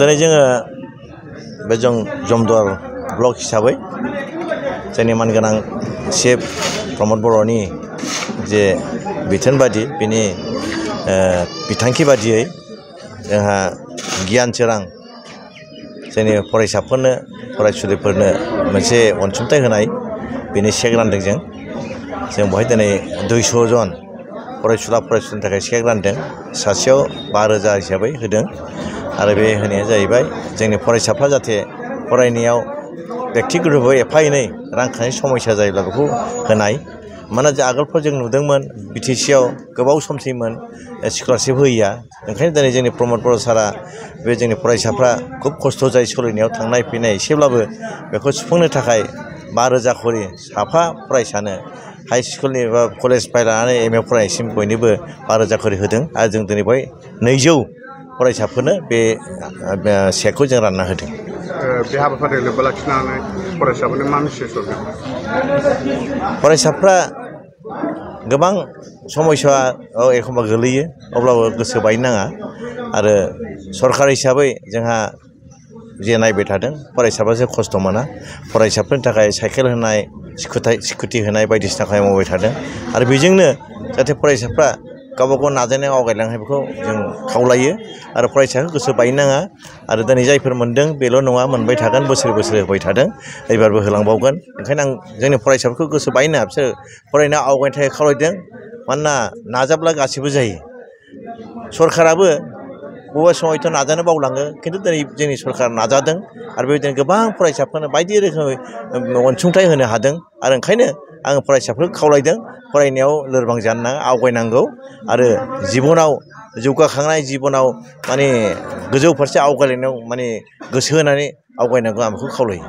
दिनै जोङो बे जमदुवार ब्लक हिसाबै जोंनि मानगोनां चिफ प्रमद बर'नि जे बिथोन बादि बिनि बिथांखि बादियै जोंहा गियान सोरां जोंनि फरायसाफोरनो फरायसुलिफोरनो मोनसे अनसुंथाइ होनाय बेनि चेक रानदों जों बेवहाय दिनै 200 जन फरायसुला फरायसुलिनि थाखाय चेक रानदों सासेयाव 5,000 हिसाबै होदों आरो बे होनाया जाहैबाय जोंनि फरायसाफ्रा जाहाथे फरायनायाव बेक्तिगत'भाबै एफा एनै रांखान्थि समस्या जायोब्ला बेखौ होनाय मानोना जों आगोलफ्राव जों नुदोंमोन बिटिसिआव गोबाव समसिममोन स्कलारशिप होयैया ओंखायनो दिनै जोंनि प्रमद बर' सारा बे जोंनि फरायसाफ्रा खुब खस्थ' जायो सोलिनायाव थांनाय फैनाय एसेब्लाबो बेखौ सुफुंनो थाखाय 5,000 खरि साफा फरायसानो हाइ स्कुलनि बा कलेजनिफ्राय लानानै MA फरायनायसिम बयनोबो 5,000 खरि होदों आरो जों दिनै बेवहाय 200 फरायसाफोरनो बे चेकखौ जों रानना होदों। बे हाबाफारियाव लोब्बा लाखिनानै फरायसाफोरनो मा मेसेज हरगोन? फरायसाफ्रा गोबां समस्यायाव एखनबा गोलैयो अब्लाबो गोसो बायनो नाङा आरो सरकार हिसाबै जोंहा जे नायबाय थादों फरायसाफ्रासो खस्थ' मोना फरायसाफोरनि थाखाय साइकेल होनाय स्कुटि होनाय बायदिसिना खामानि मावबाय थादों आरो बेजोंनो जाहाथे फरायसाफ्रा गावबा गाव नाजानायाव आवगायलांनाय बेखौ जों खावलायो आरो फरायसाखौ गोसो बायनो नाङा आरो दिनै जायफोर मोनदों बेल' नङा मोनबाय थागोन बोसोर बोसोर होबाय थादों एबारबो होलांबावगोन ओंखायनो आं जोंनि फरायसाफोरखौ गोसो बायनो नाङा बिसोर फरायनायाव आवगायनो थाखाय खावलायदों मानोना नाजाब्ला गासैबो जायो सरकाराबो बबेबा समाव हयथ' नाजानो बावलाङो खिन्थु दिनै जोंनि सरकारा नाजादों आरो बेबायदिनो गोबां फरायसाफोरनो बायदि रोखोमै अनसुंथाइ होनो हादों आरो ओंखायनो आङो फरायसाफोरखौ खावलायदों फरायनायाव लोरबां जानो नाङा आवगायनांगौ आरो जिबनाव जौगाखांनाय जिबनाव माने गोजौ फारसे आवगायलायनायाव माने गोसो होनानै आवगायनांगौ आं बेखौ खावलायो।